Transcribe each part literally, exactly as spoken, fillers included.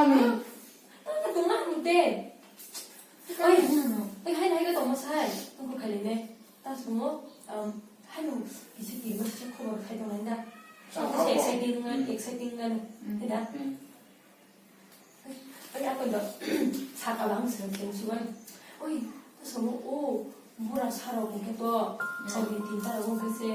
Ani. Tang tong na hanu te. Oi, oi, hai, hai, ka tong ma sai. Tong ko khai le ne. Ta sumo, um, hai no, kisi ki ma se khobor khai tong nai da. Sa Sa khobor. Exciting ngan, exciting ngan. Hai da. Hmm. Oi, ako do, saka bang sero keng suan. Oi, ta sumo, o, Bura sarok hwnkhe to, hmm, saudi tinta rok hwnkhe se,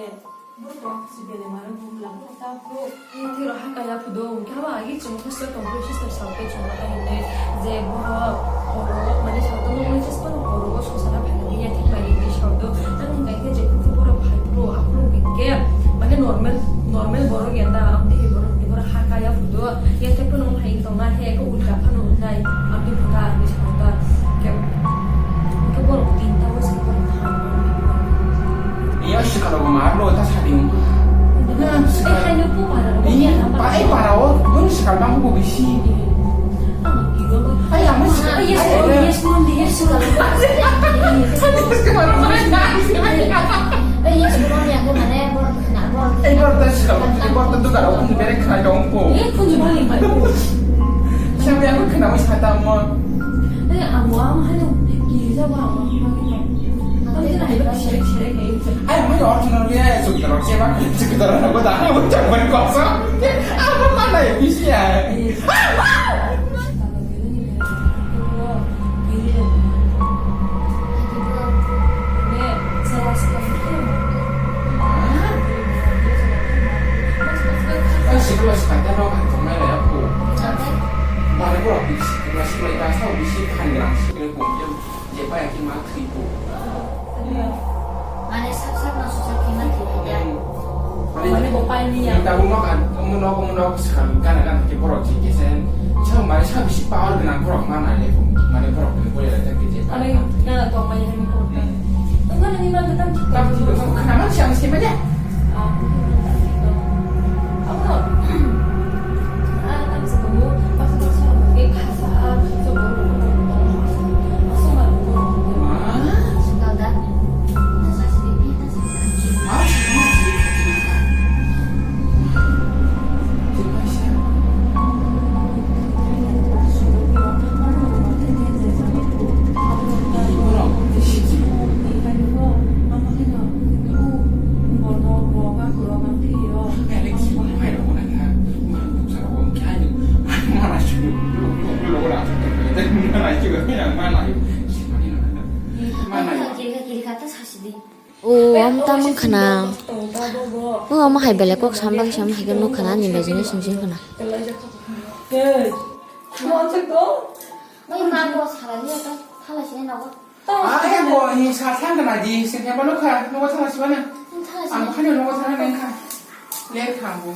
borok rok si bele mano bumla, borok ta phuru. Twi rok hakaya phudo, hwnkhe haba agi chwng hostel tong phuru sister saote chwng hai hwnwi je borok oro mane saote mani just borok oro o sosana phaina diya thik bai hwnwi saodo. Tamni hwnkhe je phuru borok phai phuru aphuru hwnkhe mane normal, normal borok ya ta amtwi borok hwnkhe borok hakaya phudo. Yate phano hai tongna he ko ulta phano nai amtwi phuta hwnwi sakha ta. Ke, ke borok tinta o se borok kha. Iya, sikalo ma lo ta sadi. Hai no pu para. Iya, pa ai para o, dun sikal bang ko bisi. Ai, ama sikal. Yes, yes, yes, yes. Sikal. Sikal. Ai, yes, mom, ya, mane, borok khna, borok. Ei, borok ta sikal, borok ta dugar o, khunju berek khna dong po. Eh, khunju bali bai po. Siya biya ko khna wi sata mo. Eh, amo, amo, hano, kiri ja ba, amo, amo, amo. Tamo jena hai ba, sere, sere, kai. Ai, amo, yo, chuna, ya, ya, sukdaro, siya ba, sukdaro, na, ba, da, amo, chak, ban, kosa. Amo, mana, ya, bisi, ya. Eh. Ang sikla sikla tei rok ang tongnai lai ya phu. Mane borok sikla sikla ta sao bisi phan grang sikla phu je pa ya ki ma thwi phu. Mane sak sak no susa khe ma thwi ya. Mane bo pai ni ya. Tabuk nok an, omo nok, omo nok, swkang gana gana khe borok je kesen. Chwng mane sa bisi power gwnang borok ma nai le, mane borok ni boya le tak je. Ano gana tong mai hem ko. Hmm. Tong gana ni man tam thik. Tam thik, tong khana man siang se ma de. Ah, tam thik. Abo. Ah, tam se ko. Pas pas sa ke khasa, ah, so ko. Aso ma ko. Ah. Suka da. Kiri kha, kiri kha, ta sasi di. O, am ta mung khna. O, am hai belai kok sam bak sam hai khe nuk khna ni imagination sing khna. Oi, ma bo sala ni ta, thala sini nogo. Ah, ya bo, ni sa thang khna di, sing khe ba nuk kha, nogo thala siwa na. Thala sini. Ang khani nogo thala nang kha. Ler kha bo.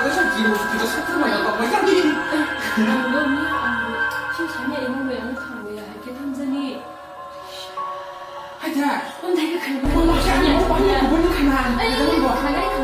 Kaisa jini musu kita satu maya apa maya ni? Ang lo ni ang lo. Sing sanya imo me ang thang maya hai ke thang jani. Hai da. Ang thai ke khai. Mama saya mau banyak kubun kanan. Ai, ang lo khai.